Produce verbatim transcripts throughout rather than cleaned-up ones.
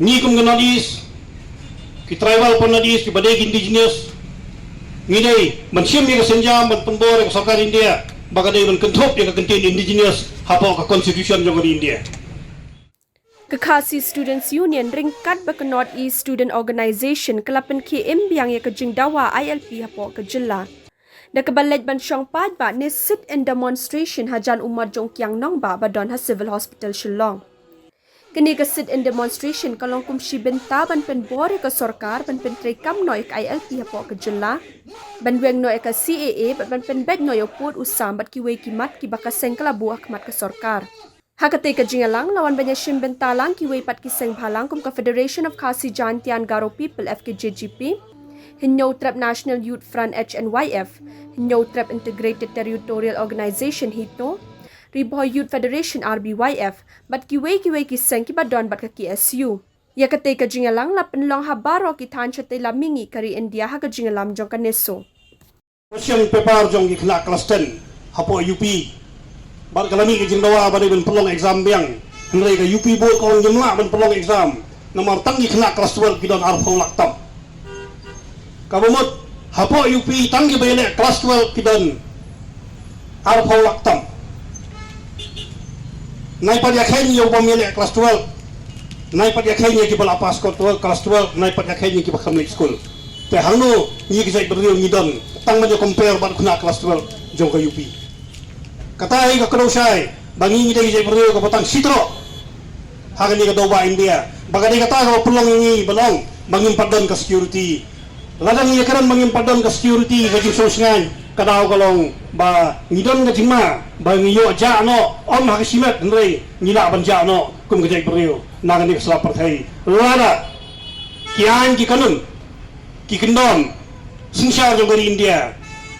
Ngi kum ka North East, ki tribal hapoh North East, kiba dei ki indigenous, ngi dei ban shim ïa ka sienjam ban pynbor ïa ka sorkar India ba ka dei ban kynthup ïa ka kyntien indigenous hapoh ka constitution jong ka ri India. Ka Khasi Students Union ryngkat bad ka North East Student Organisation ka la pynkhie im biang ïa ka jingdawa I L P hapoh ka jylla, da kaba leit ban shong paidbah ne sit-in demonstration hajan u mot jong u kiang nongbah ba don ha Civil Hospital Shillong. Kane ka sit-in demonstration ka long kum shi bynta ban pynbor ïa ka sorkar ban pyntreikam noh ïa ka I L P hapoh ka jylla, ban weng noh ïa ka C A A bad ban pynbeit noh ïa u pud u sam bad kiwei ki mat kiba ka seng ka la buh ha khmat ka sorkar. Ha katei ka jingïalang la wan ban ïashim bynta lang kiwei pat ki seng bhalang kum ka Federation of Khasi Jaintia and Garo People, F K J G P, Hynñiewtrep National Youth Front, H N Y F, Hynñiewtrep Integrated Territorial Organisation, HITO, Ri Bhoi Youth Federation, R B Y F, bad kiwei kiwei ki seng kiba don bad ka K S U. Ïa katei ka jingïalang la pynlong ha baroh ki thaiñ shatei lam mihngi ka ri India ha ka jingïalam jong ka NESO. Question paper jong ki khynnah klas ten hapoh U P bad ka la mih ka jingdawa ba dei ban pynlong exam biang. Hynrei ka U P board ka ong ngim lah ban pynlong exam namar tang ki khynnah klas twelve ki don arphew lak tam. Kaba mut hapoh U P tang kiba ïaleh klas twelve ki don arphew lak tam. Nai pat ïakheiñ ïa u bym ïaleh klas twelve. Nai pat ïakheiñ ïa kiba la pass klas twelve, nai pat ïakheiñ ïa kiba kham leit skul. Te hangno ngi ki jaitbynriew ngi don tang ban ïa compare bad u khynnah klas twelve jong ka U P? Kata hi ka kdew shai ba ngi ngi dei ki jaitbynriew kaba tang shitroh ha kane ka dewbah India. Ba ka dei kata kaba pynlong ïa ngi ban ong ba ngim pat don ka security. Lada ngi ïakren ba ngim pat don ka security, ka jingsngewsih ka daw ka long ba ngi don ka jingma ba ngi ïoh jah noh, ym ha ka shimet hynrei ngi lah ban jah noh kum ka jaitbynriew na kane ka sla pyrthei. Lada ki aiñ ki kanun, ki kyndon synshar jong ka ri India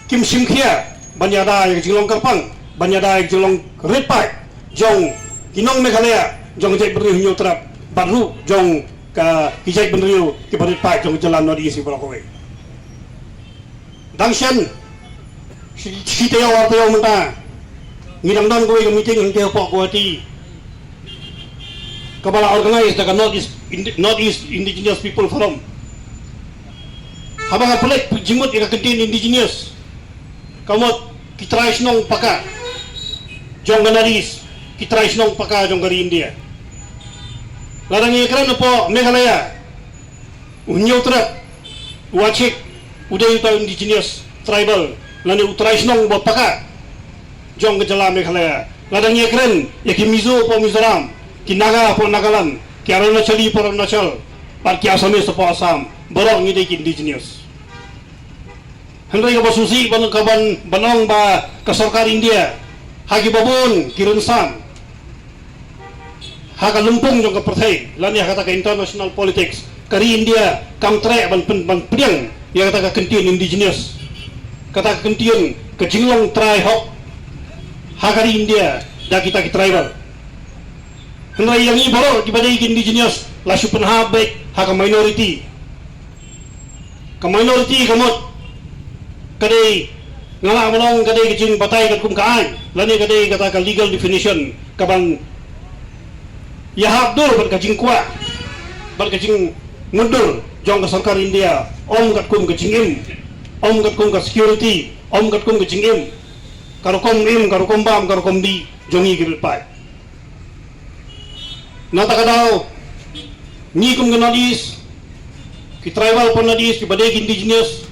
kim shim khia ban ïada ïa ka jinglong kyrpang, ban ïada ïa ka jinglong rit paid jong ki nong Meghalaya, jong ka jaitbynriew Hynñiewtrep bad ruh jong ka, ki jaitbynriew kiba rit paid jong ka jylla North East baroh kawei. Dang shen shi, shi taïew ar taïew mynta ngi dang don kawei ka meeting hangtei hapoh Guwahati kaba la organize da ka North East Indi-, North East Indigenous People Forum. Haba nga peit jingmut ïa ka kyntien indigenous, ka mut ki trai shnong paka jong ka North East, ki trai shnong paka jong ka ri India. Lada ngi ïakren hapoh Meghalaya, u Hynñiewtrep, u Achik, u dei uta u indigenous tribal lane u trai shnong ba paka jong ka jylla Meghalaya. Lada ngi ïakren ïa ki Mizo hapoh Mizoram, ki Naga hapoh Nagaland, ki Arunachali hapoh Arunachal bad ki Assamese hapoh Assam, baroh ngi dei ki indigenous. Hynrei kaba sngewsih ban, ka ban, ban ong ba ka sorkar India ha kiba bun ki rynsan ha ka lympung jong ka pyrthei lane ha kata ka international politics, ka ri India kam treh ban pyn, ban pdiang ïa kata ka kyntien indigenous, kata ka kyntien ka jinglong trai hok ha ka ri India da kita ki tribal. Hynrei ïa ngi baroh kiba dei ki indigenous la shu pynhap beit ha ka minority. Ka minority ka mut ka dei, nga lah ban ong ka dei ka jingbatai katkum ka aiñ lane ka dei kata ka legal definition kaban ïahap dur bad ka jingkwah bad ka jingmutdur jong ka sorkar India, ym katkum ka jingim, ym katkum ka security, ym katkum ka jingim, ka rukom im, ka rukom bam, ka rukom dih jong ngi ki rit paid. Na kata ka daw ngi kum ka North East, ki tribal hapoh North East, kiba dei ki indigenous,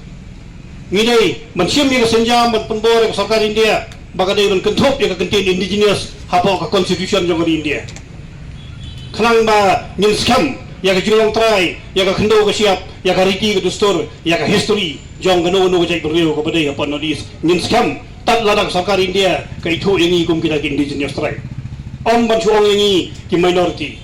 ngi dei ban shim ïa ka sienjam ban pynbor ïa ka sorkar India ba ka dei ban kynthup ïa ka kyntien indigenous hapoh ka constitution jong ka ri India. Khnang ba ngin skhem ïa ka jinglong trai, ïa ka khyndew ka shyiap, ïa ka riti ka dustur, ïa ka history jong kano kano ka jaitbynriew kaba dei hapoh North East, ngin skhem. Tad lada ka sorkar India ka ithuh ïa ngi kum kita ki indigenous tribe, ym ban shu ong ïa ngi ki minority.